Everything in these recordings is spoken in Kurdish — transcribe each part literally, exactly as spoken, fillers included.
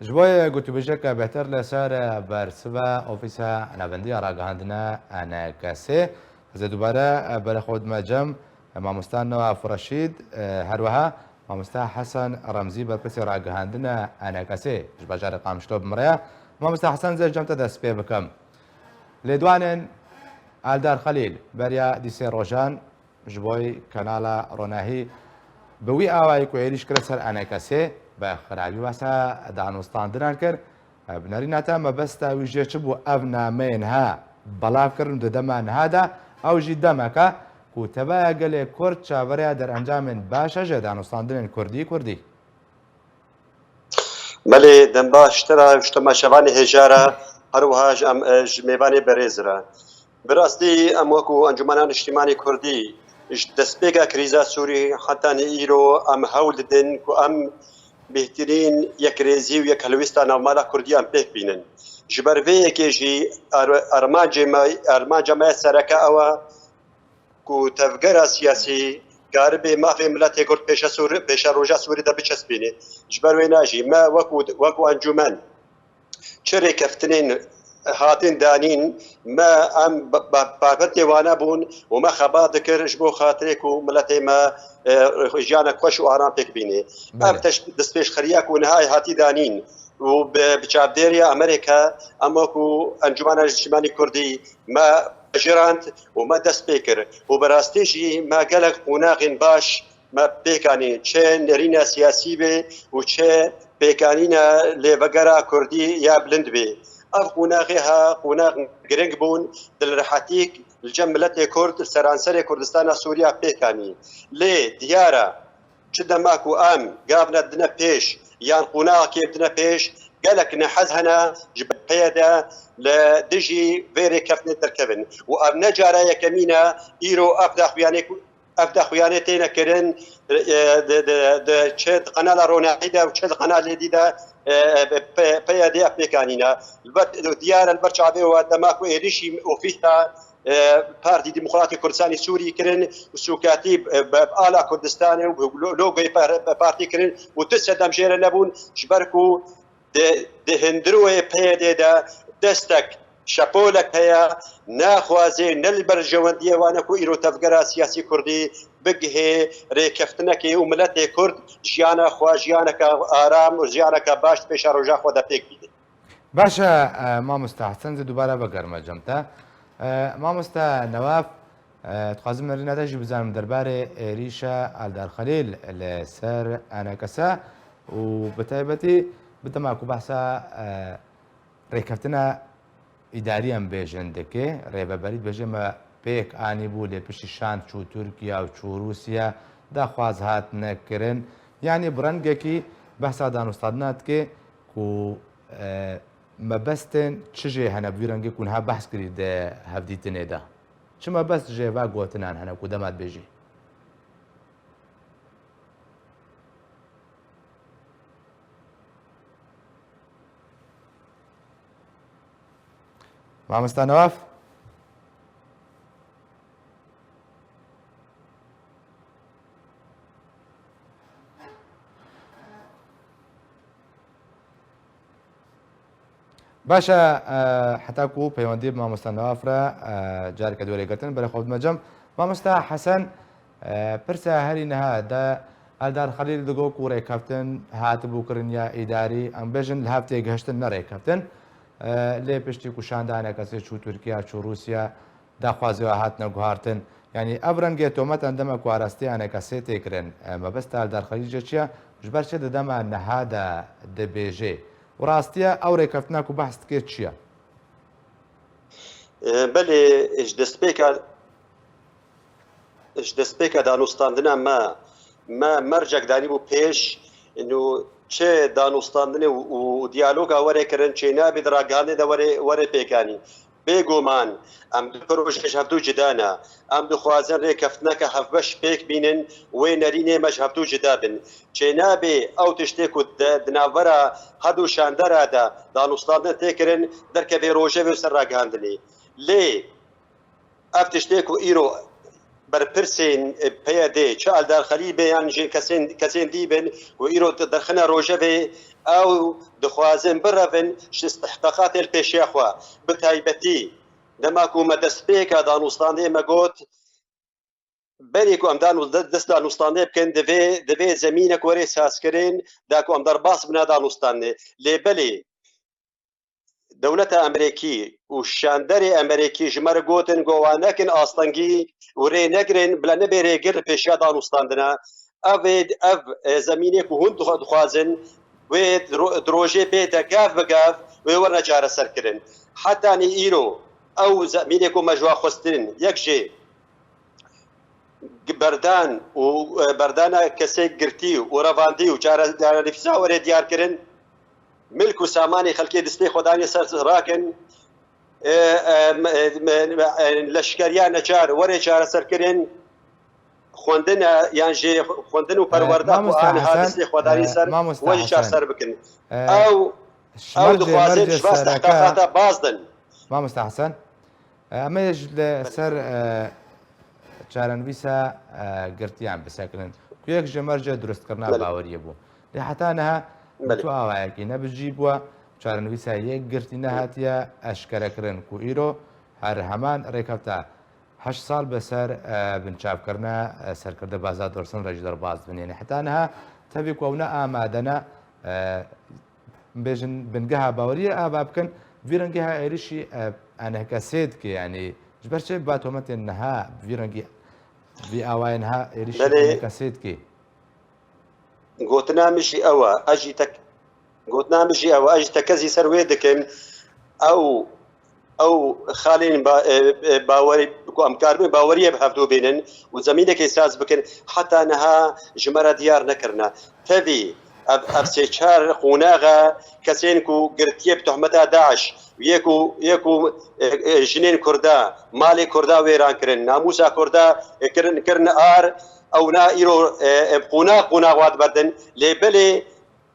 Ji bo yê gotûbêjeke bêhtir li ser bersiva Ofîsa Navendiya Ragihandina N K S, ez ê dubare berê xwe bidime cem mamosta Newaf Reşîd, her wiha mamosta Hesen Remzî, berpirsê ragihandina N K S ji bajarê Qamişlo bi min re ye. Mamosta Hesen, ez ê cem te dest pê bikim. Lêdwanên Eldar Xelîl beriya dîsê rojan ji bo Kanala Ronahî bi wî awayî ku êrîş kire ser N K S, bi xirabî behsa danûstandinan kir. Bi nerîna te mebesta wî jê çi bû? Ev nameyên ha belav kirin di dema niha de, ew jî demeke ku teveya gelê Kurd çaverêya derencamên baş e ji danûstandinên Kurdî Kurdî. Belê, dem baş te re, ji temaşevanê hêja re, her wiha ji em, e, ji mêvanê berêz re. Bi rastî em wekû Encûmena Niştîmanî Kurdî ji destpêka krîza Sûrî heta nî îro em hewl didin ku em bêhtirîn yekrêzî û yekhelwîsta navmala Kurdî em pêk bînin. Ji ber vê yekê jî ar-, armancê me, armanca me sereke ew e ku tevgera siyasî karibe mafê miletê Kurd pêşe Sûrî, pêşe roja Sûrî de biçespîne. Ji ber wêna jî me wekû, wekû encûmen çi rêkeftinên hatin danîn, me em ba-, ba-, baventê wane bûn û me xebat dikir ji bo xatirê ku miletê me, e, jiyanek xweş û aram pêk bîne. Ev Belê. teş-, destpêşxeriya ku niha hatî danîn û bi, bi çavdêriya Amerîka em wekû Encûmena Niştîmanî Kurdî me pejirand û me dest pê kir û bi rastî jî me gelek qonaxên baş me pêk anîn, çi nerîna siyasî be û çi pêkanîna lêvegera Kurdî ya bilind be. Ev qonaxê ha qonax giring bûn, dilrehetîk li cem miletê Kurd li seranserê Kurdistana Sûriya pêk anî. Lê diyar e, çi dema ku em gavne didine pêş yan qonaxekê didine pêş, gelek nehez hene ji ber P Y D li dijî vê rêkeftinê derkevin. Û ev ne cara yekemîn e, îro ev daxuyanê ku, ev daxuyanê têne kirin, e, di, di, di çi di qenala Ronahî de û çi di qenalê dî de, e, P-, P Y D ev pêk anîne. Li ber, diyar e li ber çavê we dema ku êrîşî ofîsa e, Partî Demokratî Kurdistanê Sûrî kirin û sûkatî, e, bi ala Kurdistanê û bi lo-, logoyê par-, partî kirin û tu sedem jê re nebûn, ji ber ku di, di hundirê P Y D de destek, şepolek heye, naxwaze ne li berjewendiyê wan e ku îro tevgera siyasî Kurdî bigihê rêkeftinekê û miletê Kurd jiyana xwe, jiyaneke aram û jiyaneke baş di pêşa roja xwe de pêk bîne. Baş e, e, mamosta Hesen, ez ê dubare vegerime cem te. E, mamosta Newaf, e, dixwazim nerîna te jî bizanim derbarê êrîşa Eldar Xelîl li ser N K S û bi taybetî bi dema ku behsa, e, rêkeftina îdarî em bêjin dike, rêveberî dibêje me pêk anîbû, lê piştî şand çû Tirkiye û çû Rûsya, daxwaz hat nekirin. Yanî bi rengekî behsa danûstandina dike ku, e, mebestên çi jê hene bi vî rengê ku niha behs kirî di hevdîtinê de? Çi mebest jê ve gotinan hene ku dema dibêjî? Mamosta Newaf? Baş e, e, heta ku peywendî bi mamosta Newaf re, e, careke dû rêgirtin, berê xwe bidime cem. Mamosta Hesen, e, pirsa herî niha de Eldar Xelîl digot ku rêkeftin hatibû kirin ya îdarî, em bêjin li hev têgihiştin ne rêkeftin. E, lê piştî ku şanda N K S çû Tirkiye, çû Rûsya, daxwazê we hatine guhartin. Yanî ev rengê tometan dema ku arastiya N K S tê kirin, e, mebesta Eldar Xelîl jê çi ye? Ji ber çi di dema niha de dibêjê? Û rastiya ew rêkeftina ku behs dike çi ye? E, belê, ji destpêka, ji destpêka danûstandina me, me mercek danîbû pêş, û çi danûstandinê û, û diyaloga were kirin, çênabê di ragihandê de were, were pêkanîn. Bêguman, em du projeyê ji hevdû cuda ne. Em dixwazin rêkeftineke hevbeş pêk bînin, wê nerînê me ji hevdû cuda bin. Çênabê ew tiştê ku di, di navbera herdû şandera de danûstandin tê kirin, derkeve rojevê û ser ragihandinê. Lê ev tiştê ku îro berpirsên, e, P Y D, çi Eldar Xelîl be yan jî kesên, kesên dî bin ku îro derxine rojevê, ew dixwazin birevin ji istihqaqatê li pêşiya xwe. Bi taybetî dema ku me destpêka danûstandê me got, berî ku em dan û de-, dest danûstandê bikin, divê, divê zemînek were sazkirin, da ku em derbas bina danûstandê. Lê belê, dewleta Amerîkî û şanderê Amerîkî ji me re gotin, go wa nekin astengî û rê negirin, bila nebe rêgir li pêşiya danûstandina. Ev ê, ev, e, zemînê ku hûn dixwa-, dixwazin, wê di ro-, di rojê bête gav bi gav, wê werne çareserkirin. Hetanî îro ew zemînê ku me ji wa xwestin, yek jê berdan û, e, berdana kesê girtî û revandî û çare-, çarenivîsa were diyar kirin, milk û samanê xelkê distê xwe danê ser rakin, e, e, me-, me-, me-, e, leşkeriya neçar were çareserkirin, xwendina yan jê xwendin û E, perwerda ku mamosta aniha Hesen, distê xwe danê e, ser, mamosta were Hesen. çarser bikin. E, Ew, ji ew mercê, dixwazin mercê ji va sereke, istihqaqata baz din. Mamosta Hesen, e, em ê ji li ser, e, çarenivîsa, e, girtiyan bisekinin. Ku yek ji mercê durustkirina Belê. baweriyê bû. Lê heta niha Belê. tu awayekî ne bi cî bû, çarenivîsa yek girtî nehatiye eşkerekirin ku îro her heman rêkefta heşt sal bi ser, e, binçavkirina, e, serkirde Bazar Dorsin re jî derbas dibin. Yanî heta niha tevî ku ew ne amade ne, e, bêjin bingeha baweriyê ava bikin, vî rengî ha êrişî, e, enekesê dike, yanî ji ber çi ba tometên niha vî rengî, vî awayên ha êrişî Belê. enekesê dike? Gotina min jî ew e, ez jî tek-, gotina min jî ew e, ez jî tekezî ser wê dikim, ew, ew xalên ba-, e, e, bawerî, ku em karibin baweriyê bi hevdû bînin û zemînekê saz bikin, heta niha ji me re diyar nekirine. Tevî ev, ev sê çar qonaxa kesên ku girtiye bi tohmeta DAIŞ, yê ku, yê ku, e, e, jinên Kurda, malê Kurda wêran kirin, namûsa Kurda, e, kirin, kirin ar, ew na îro, e, e, qonax, qonax wa diberdin. Lê belê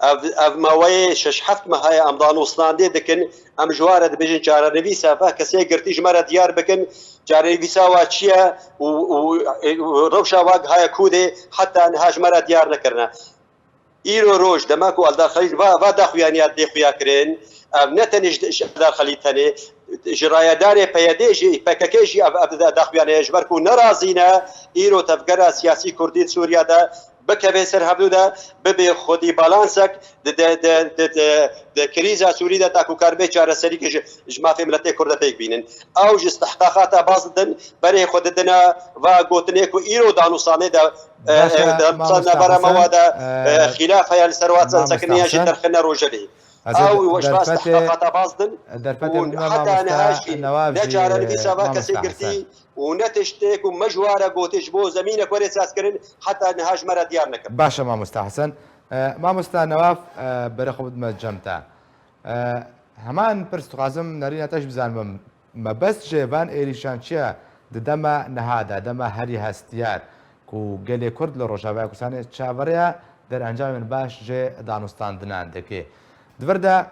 ev, ev maweyê şeş heft meha ye em danûstandê dikin, em ji wan re dibêjin çarenivîsa va kesê girtî ji me re diyar bikin, çarenivîsa wa çi ye û, û, û rewşa wa gihaye ku dê, heta niha ji me re diyar nekirine. Îro roj, dema ku Eldar Xelîl va, va daxuyaniya dê xuya kirin, ev ne tenê ji, ji Eldar Xelîl tenê, ji rayedarê P Y D jî, P K K jî ev, ev daxuyanî ye, ji ber ku nerazî ne, îro tevgera siyasî Kurdî di Sûriya de bikeve ser hevdû de, bibe xwedî balansek di, di, di, di, di, di krîza Sûrî de, ta ku karibê çareserî ke ji, ji mafê miletê Kurd de pêk bînin. Ew ji istihqaqata baz didin, berê xwe didine va gotinê ku îro danûstanê de, e, Baş e, e, de, mamosta navbera me Hesen, wa de, e, e, xîlaf heye li ser wa mamosta sekiniya jî Hesen. derxine rojevê. Ez ê Ew ji va derfetê, istihqaqata baz din derfetê û min me heta mamosta niha jî Newaf ne jî, çarenivîsa va mamosta kesê girtî Hesen. û ne tiştê ku me ji wa re gotê ji bo zemînek were sazkirin, heta niha ji me re diyar nekir. Baş e mamosta Hesen. E, mamosta Newaf, e, berê xwe bidime cem te. E, heman pirs dixwazim nerîna te jî bizanim. Mebest ji van êrîşan çi ye? Di dema niha de, dema herî hestiyar ku gelê Kurd li Rojavaya Kurdistanê çaverêya derencamên baş ji danûstandinan dike. Di vir de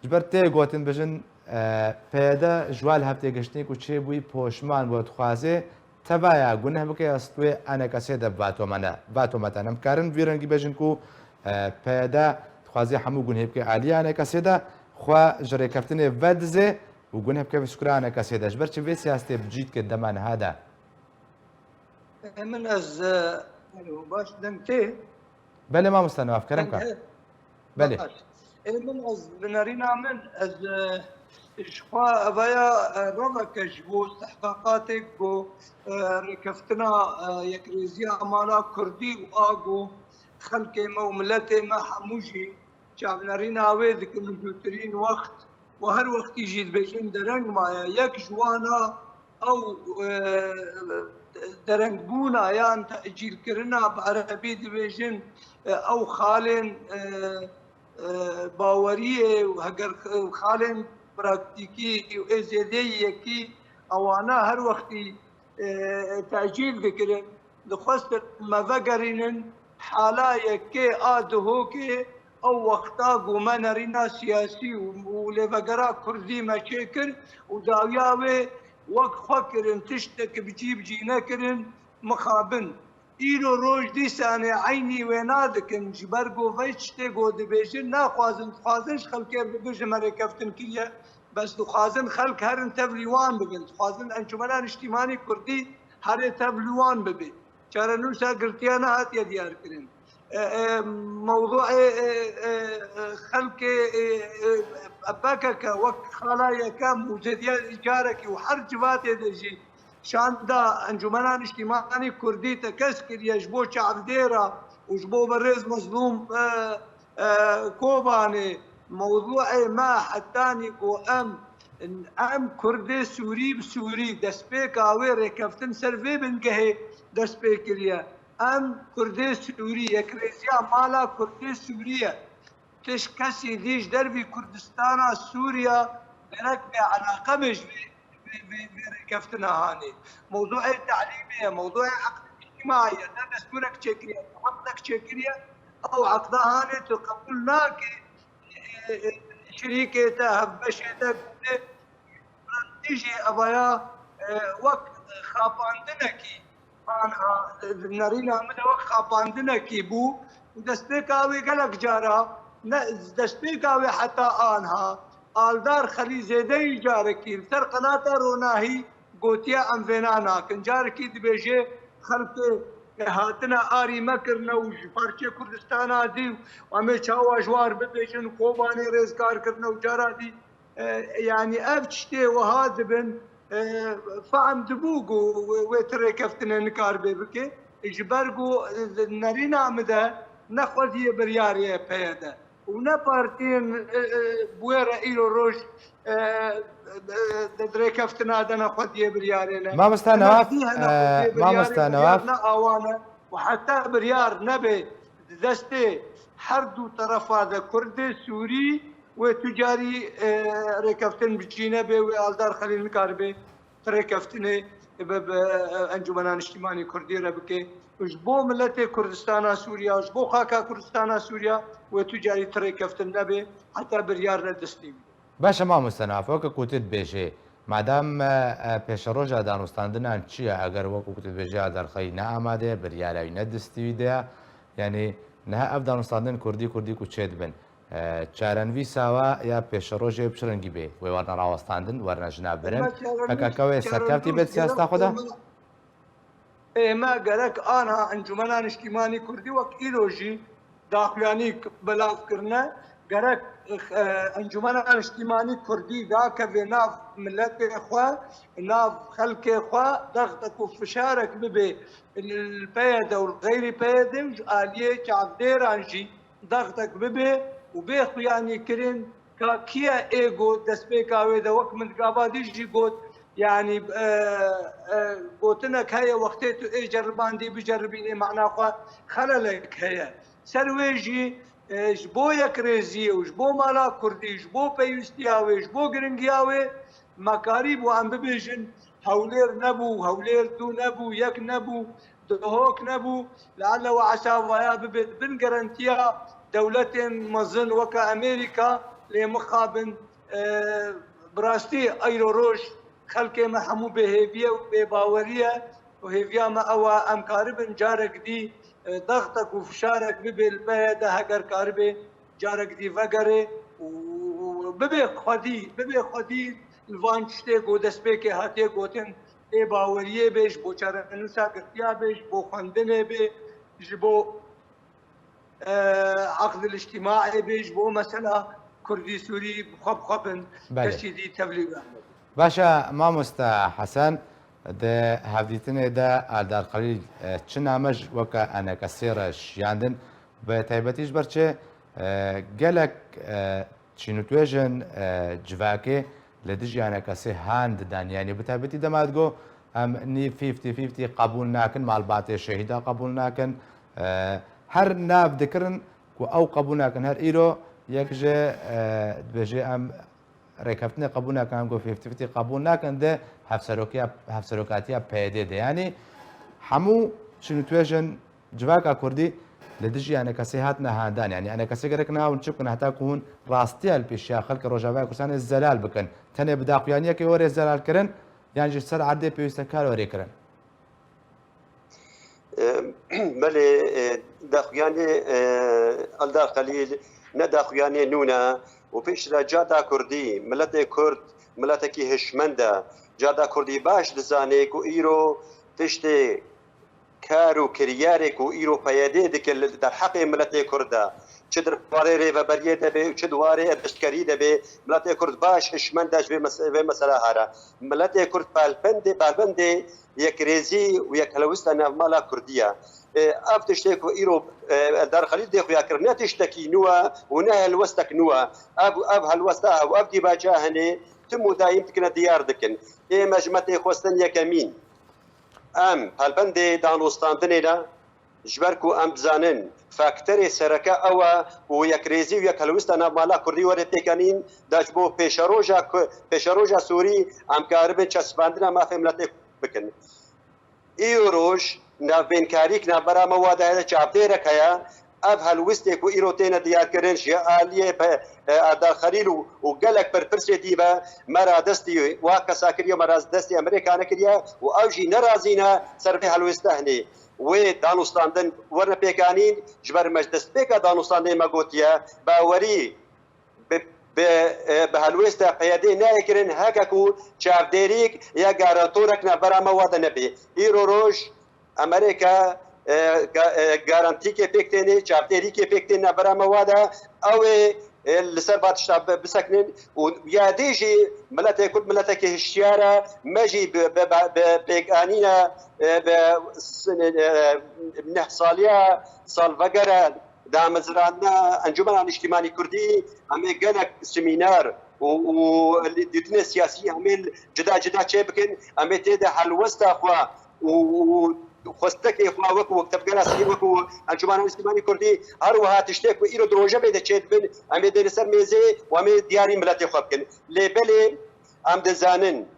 ji ber tê gotin bijin, e, P Y D ji wa li hevtêgiştinê ku çêbûyî poşman bû, dixwaze tevaya guneh bike ya stûyê enekesê de vatomene, vatometen. Em karin vî rengî bêjin ku, e, P Y D dixwaze hemû gunhê bike aliyê enekesê de, xwe ji rêkeftinê vedizê û guneh bikeve sukura enekesê de. Ji ber çi vê siyasetê bi cî dike dema niha de? E, min ez, e, alo, baş deng tê? Belê mamosta Newaf, kerem Deng ka. he? Belê. Baş. E, min ez bi nerîna min, ez, e, ji xwe evaya, e, reveke ji bo istihqaqatê ku, e, rêkeftina, e, yekrêziya mala Kurdî û a ku xelkê me û miletê me hemû jî çavnerîna wê dikin û zûtirîn wext û her wextî jî dibêjin dereng maye. Yek ji wana ew, e, derengbûna yan tecîlkirina bi erebî dibêjin, e, ew xalên, e, e, baweriyê û heger xalên praktîkî û ê zêdeyî yekî ewana her wextî e, tecîl dikirin, dixwestin me vegerînin hala yekê a Duhokê, ew wexta ku me nerîna siyasî û, û lêvegera kurdî me çêkir û dawiya wê wek xwe kirin, tiştek bi cî bi cî nekirin, mixabin. Îro roj dîsanê eynî wê nadikin, ji ber ku vê tiştê ku dibêjin naxwazin, dixwazin ji xelkê bibêjin me rêkeftin kiriye, bes dixwazin xelk herin tevlî wan bibin, dixwazin Encûmena Niştîmanî Kurdî herê tevlî wan bibe. Çarenûsa girtiya nehatiye diyarkirin. E, e, mewdûê, e, e, e, xelkê, e, e, P K K wek xala yekem û zêdiya carekî û her civatê de jî şanda Encûmena Niştîmanî Kurdî tekez kiriye ji bo çavdêra û ji bo berêz Mezlûm, e, e, Kobanê. Mewdûê me hetanî ku em, em Kurdê Sûrî bi Sûrî destpêka wê rêkeftin ser vê bingehê dest pê kiriye. Em Kurdê Sûrî, yekrêziya mala Kurdê Sûrî ye. Tişt kesî dî ji dervî Kurdistana Sûriya gerek bêeleqe be ji vê, vê, vê, vê rêkeftina hanê. Mewdûê telîmê ye, mewdûê eqdê îctimaî ye, ne destûrek çêkiriye, ne eqdek çêkiriye. Ew eqda hanê tu qebûl nake, e, e, şirîkê te, hevbeşê te, Tijî evaya, e, wek xapandinekî, anha, e, nerîna min de wek xapandinekî bû û destpêka wê gelek cara, ne, destpêka wê heta anha, Aldar Xelîl zêdeyî carekî li ser qenata Ronahî gotiye, em vêna nakin. Carekî dibêje xelkê hatine arî me kirine û ji parçeyê Kurdistana dî û em ê çawa ji war bibêjin, Kobanê rêzgar kirine û cara dî E, yanî ev tiştê wiha dibin, e, fehm dibû ku wê, wê ti rêkeftinê nikaribe bike. Ji ber ku, e, nerîna min de ne xwediyê biryarê ye P Y D û ne partiyên, e, e, bi wê re îro roj, e, e, di rêkeftina de ne xwediyê biryarê ne. Mamosta Hene Newaf, dî hene e, xwediyê biryarê, Mamosta biryar Newaf. Ne awan e û heta biryar nebe di destê her du terefa de Kurdê Sûrî, Wê tu carî, e, rêkeftin bi cî nebe, wê Aldar Xelîl nikaribe ti rêkeftinê bi, bi, e, Encûmena Niştîmanî Kurdî re bike. Ji bo miletê Kurdistana Sûriya, ji bo xaka Kurdistana Sûriya, wê tu carî ti rêkeftin nebe, heta biryar ne destî bide. Baş e, mamoste Newaf, weke ku tu dibêjê, madem, e, e, pêşeroja danûstandinan çi ye, eger weke ku tu dibêjê Aldar Xelîl ne amade ye, biryara wî ne destî wî de ye, yanî niha ev danûstandin kurdî kurdî ku çêdibin, E, çarenivîsa we ya pêşerojê bi çi rengî bê? Wê werine rawestandin, werine ji nav birin? P K K wê serkevtî bê di siyaseta xwe de? Ê me gerek anha Encûmena Niştîmanî Kurdî wek îro jî daxuyanî belav kirine. Gerek, e, Encûmena Niştîmanî Kurdî dakeve nav miletê xwe, nav xelkê xwe, dextek û fişarek bibe li P Y D û li xeyrî P Y D û ji aliyê çavdêran jî dextek bibe û bê xuyanîkirin ka kî ye ê got destpêka wê de, wek min gava dî jî got, yanî, e, e, gotinek heye, wextê tu ê ceribandî biceribînê mana xwe xelelek heye. Ser wê jî, e, ji bo yekrêziyê û ji bo mala kurdî, ji bo pêwîstiya wê, ji bo giringiya wê, me karîbû em bibêjin, Hewlêr nebû, Hewlêr du nebû, yek nebû, Duhok nebû, leale we esa vaya bibe di bin garantiya dewletên mezin weke Amerîka, lê mixabin, e, bi rastî eyro roj xelkê me hemû bêhêvî ye û bêbawerî ye û hêviya me ew e, em karibin carek dî, e, dextek û fişarek bibe li P Y D, heger karibe carek dî vegere û bibe xwedî, bibe xwedî li van tiştê ku destpêkê hatiye gotin, ê baweriyê bê, ji bo çarenûsa girtiya bê, ji bo xwendinê bê, ji bo, e, eqdil îctîmaê bê, ji bo mesela Kurdî Sûrî bi xwe bi xwe bin, Belê. Kesî dî tevlî wê. Baş e, mamoste Hesen, di hevdîtinê de Aldar Xelîl, e, çi namej weke enekesê re şiyandin, bi taybetî ji ber çi, e, gelek, e, çînûtwêjên, e, civakê li dijî enekesê han didan. Yanî bi taybetî dema digot, em nî fifty fifty qebûl nakin, malbatê şehîda qebûl nakin. E, her nav dikirin ku ew qebûl nakin. Her îro yek ji, e, dibêje em rêkeftinê qebûl nakin, em ku fifty fifty qebûl nakin, di hevserokiya, hevserokatiya P Y D de. Yanî hemû çînûtwêjên civaka kurdî li dijî enekesê hatine handan. Yanî enekesê gerek nahawin çi bikin heta ku hûn rastiya li pêşiya xelkê Rojavaya Kurdistanê zelal bikin. Tenê bi daxuyaniyekê were zelal kirin, yan jî ser erdê pêwîste kar were kirin? E, Belê, e, daxuyanê, e, Eldar Xelîl ne daxuyanê nû ne û pêş re carda Kurdî, miletê Kurd miletekî hişmend e. Carda Kurdî baş dizane ku îro tiştê kar û kiryarê ku îro P Y D dike li derheqê miletê Kurd de, çi di warê rêveberiyê de be û çi di warê erdhiştkerî de be, miletê Kurd baş hişmend e ji vê mes-, vê mesela here. Miletê Kurd balbendê, balbendê yekrêzî û yekhelwista navmala Kurdî ye. E, ev tiştê ku îro, e, Eldar Xelîl dê xuya kir, ne tiştekî nû ye û ne helwestek nû ye. Ev, ev helwesta û ev dîvaca hene, tim û dayîm dikine diyar dikin. Ê me ji me tê xwestin yekemîn. Em helbendê danûstandinê ne, ji ber ku em dizanin faktorê sereke ew e û yekrêzî û yekhelwista navmala Kurdî were pêkenîn, da ji bo pêşeroja ku-, pêşeroja Sûrî em karibin çespandina mafê miletê bikin. Îro roj navbênkarîk navbera me wa de heye, çavdêrek heye. Ev helwistê ku îro têne diyarkirin ji aliyê pe-, e, Eldar Xelîl û, û gelek berpirsê dî ve me radestî wa kesa kiriye, me radestî Amerîka nekiriye û ew jî nerazî ne ser vê helwêste hinê. Wê danûstandin werne pêkanîn, ji ber me ji destpêka danûstandinê me gotiye, bawerî bi, bi, e, bi helwêsta P Y D nayê kirin, heke ku çavdêrîk ya garantorek navbera me wa de nebe. Îro roj Amerîka, e, ga-, e, garantîkê pêk têne, çavdêrîkê pêk têne navbera me wa de, ew ê, e, li ser va tişta bi-, bisekinin û ya dî jî miletê Kurd miletekî hişyar e, me jî bi, bi, bi, bi pêkanîna, e, bi sin-, e, neh saliya salvegera damezrandina Encûmena Niştimanî Kurdî, em ê gelek semînar û, û dîtinê siyasî em ê cida cida çêbikin, em ê tê de helwesta xwe û, û xwestekê xwe wekû Tevgera Sivîl, wekû Encûmena Niştimanî Kurdî, her wiha tiştê ku îro di rojevê de çêdibin, em ê dê li ser mêzê û em ê diyarî miletê xwe bikin. Lê belê em dizanin,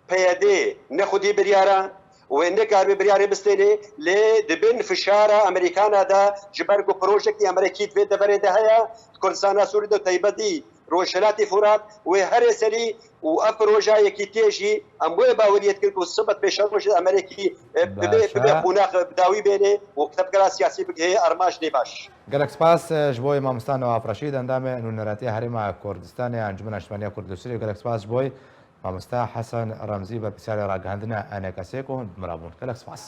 P Y D ne xwedî biryar e û wê nekaribe biryarê bistêne, lê di bin fişara Amerîkana de, ji ber ku projektê Amerîkî di vê deverê de heye, di Kurdistana Sûrî de, taybetî Rojhilatê Furat, wê herê serî û ev proja yekîtiyê jî em wê baweriyê dikin ku sibet pêşerojê Amerîkî, e, bibe, bibe qonax bi dawî bêne û tevgera siyasî bigihê armanc nê baş. Gelek spas, e, ji bo Mamosta Newaf Reşîd, endamê Nûneratiya Herêma Kurdistanê ya Encûmena Niştimaniya Kurd li Sûriyê. Gelek spas ji bo Mamosta Hesen Remzî, berpirsiyarê ragihandina E N K S'ê ku bi me re bûn. Gelek spas.